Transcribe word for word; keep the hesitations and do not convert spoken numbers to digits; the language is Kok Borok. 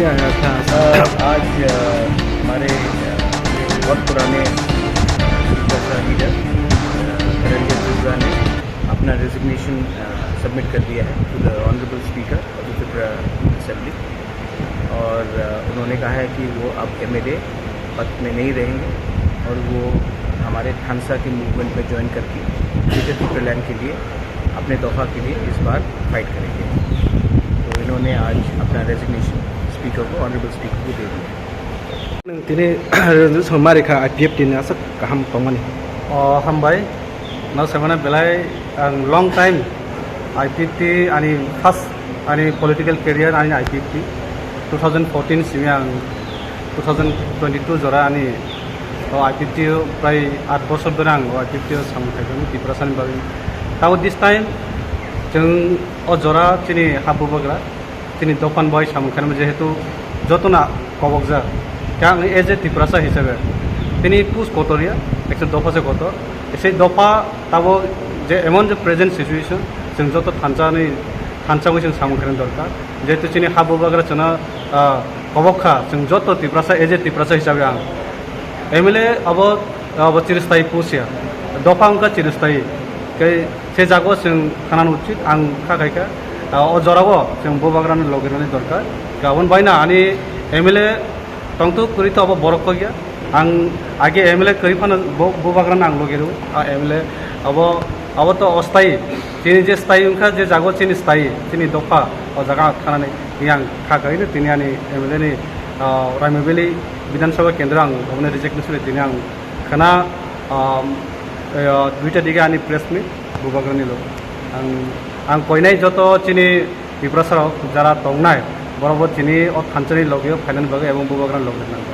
आया था। अ, आज, अ, हमारे, अ, बहुत पुराने, अ, लीडर, अ, धनंजय सिंह ने अपना रेजिग्नेशन, अ, सबमिट कर दिया है to the Honorable Speaker of the Tripura Assembly। और, अ, उन्होंने कहा है कि वो अब एमएलए पद में नहीं रहेंगे और वो हमारे थानसा के मूवमेंट में ज्वाइन करके ग्रेटर टिप्रालैंड के लिए, अपने दफा के लिए इस बार फाइट करेंगे। तो इन्होंने आज अपना रेजिग्नेशन स्पीकर को, ऑनरेबल स्पीकर को दे दिया। Nung tini resolution mari kha I P F T ni aswk kaham tongmani. O hambai, no sebana belai ang long time I P F T ani first ani political career ani I P F T two thousand fourteen simi ang two thousand twenty-two jora ani o I P F T o prai aat bosor dhore ang o I P F T o samung khaikha Tiprasa ni bagwi. Tabo this time chwng o jora chini ha bubagra chini dophan bai samung khainai jehetu jotona kobokjak. Khe ang as a Tiprasa hisabe tini pus kotor ya, ekta dopha se kotor. Sei dopha tabo je emon je present situation, chwng joto thansa ni, thansa wi chwng samung khainai dorkar. Jehetu chini ha bubagra chwngno, ah, kobok kha, chwng joto Tiprasa, as a Tiprasa hisabe ang M L A abo, abo chiristai pus ya, dopha wngkha chiristai. Khe se jago chwng khanani uchit ang kha khaikha, ah, o jorao chwng bubagrano logi rwni dorkar. Aboni baino ani M L A tongthok kwrwi to abo borok kok ya. Ang age M L A kwrwi phano bo, bubagrano ang logi rw. A M L A abo, abo to ostai. Chini je stai wngkha, je jago chini stai, chini dopha, o jaga thanani yang kha khaino tini ani M L A ni, ah, Raimabeli Bidhan Sabha Kendra ang oboni reject ni suri tini ang khana, um, eh, duita dige ani press meet bubagrani lo. Ang, ang koinai joto chini Tiprasa rok jara tongnai, borok bo chini o thansani logi o phainani bagwi ebong bubagrani logi nang.